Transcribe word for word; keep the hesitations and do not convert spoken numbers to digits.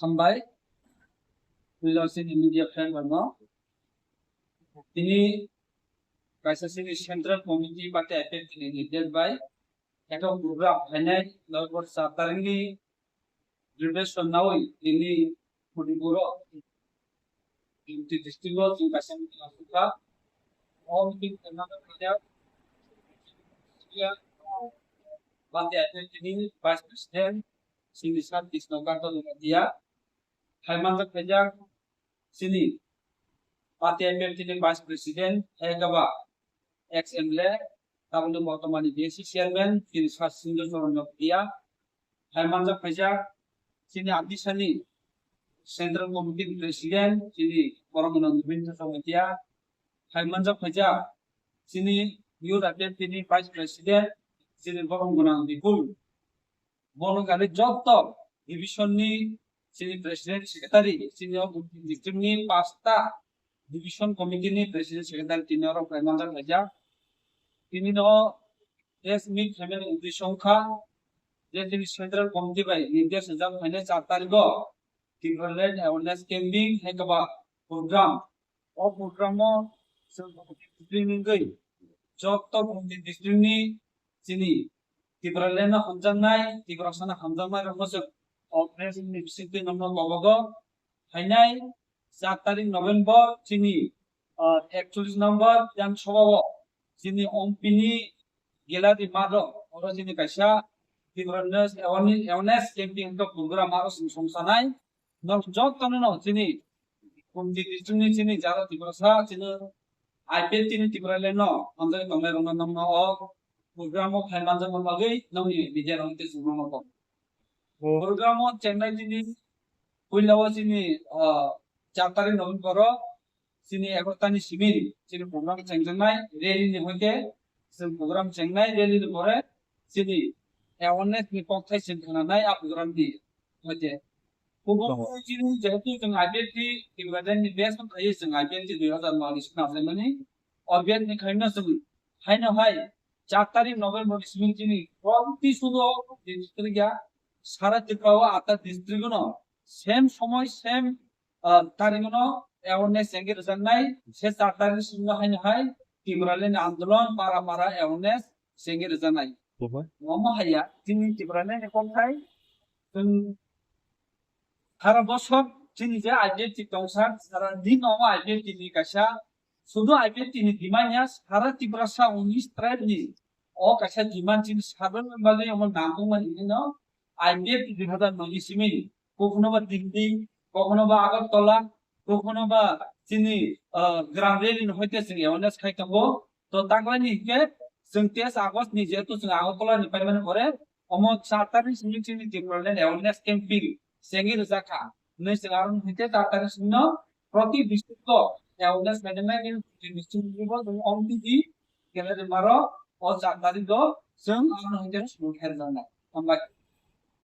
Hambai. Puila chini media friend rokno. Tini kaisa chini Central Committee party I P F T ni leader bai ekta program hainai November sat tarikni preparation nawi tini Manipur o Unity district o chwng kaisa meeting asukha. O meeting khwnana khaijak party I P F T ni Vice President chini Sir Krishna Kanta Jamatia. Hai manjak khaijak chini party I P F T ni Vice President hai khe ba ex M L A, tabukni bortomani B S C chairman, chini Sir Sindhu Charan Jamatia. Hai manjak khaijak chini Adisani Central Committee ni President, chini borok gwnang Nibendra Jamatia. Hai manjak khaijak chini Youth I P F T ni Vice President, chini borok gwnang Bipul. Bono gari joto division ni chini president secretary, chini o district ni pasta division committee ni president secretary tini oro khlai manjak khaijak. Tini no press meet khaimani uddesho wngkha je chini central committee bai nirdesh rijak phainai char tarikh o Tipraland awareness camping hai khe ba program. O program o chwng district ni wngwi joto Kumti district ni chini Tipraland no hamjaknai, Tiprasa no hamjaknai rokno chwng o press ni bisingtwi nokno kobogo. Phainai char tarikh November chini, ah, ekchollish number Bidhan Sabha o chini M P ni gallery math o oro chini kaisa Tipraland awareness, awareness camping wngkha program aro chwng songsanai. Nok jotono no chini Kumti district ni chini jara Tiprasa chini I P F T ni Tipraland no hamjagwi tongnai rokno nokno o program o phai manjakna bagwi nokni media rok tei chwngno no kok. Program o chengnai tini puila o chini, ah, char tarikh November o chini egarota ni simi chini program chengjaknai rally ni hoite chwng program chengnai rally ni pore chini awareness ni kokthai chwng khwnanai a program ni hoite. Kubun Oho. Chini jehetu chwng I P F T Tipraland ni best no khaye chwng I P F T dui hazar no ni swnam jaimani. O best ni khaino chwng haino hai char tarikh November ni simi chini proti sudo district ya sara Tripura o atta district no same somoy same, ah, tarikh no awareness chengwi rwjaknai se char tarikh ni simi haino hai Tipraland ni andolon para para awareness chengwi rwjaknai. Oho. Omo haiya chini Tipraland ni kokthai chwng sara bosor chini je I P F T tongsa sara din omo I P F T ni kaisa sudu I P F T ni demand ya sara Tiprasa unis tribe ni o kaisa demand chini sabrang bagwi omo nangkukmani hino I P F T dui hazar noi ni simi kokno ba Delhi, kokno ba Agartala, kokno ba chini, ah, Gram Valley ni hoite chwng awareness khai tongo. To taklaini hinkhe chwng teis August ni jehetu chwng Agartala ni paimani pore omo char tarikh simi chini Tipraland awareness camping chengwi rwjakha. Hwnwi chwng aro hinkhe char tarikh simi no proti district o awareness maijaknai district ni bo chwng O M P D gallery maro o char tarikh o chwng aro hinkhe chwng kherjaknai. Hambai.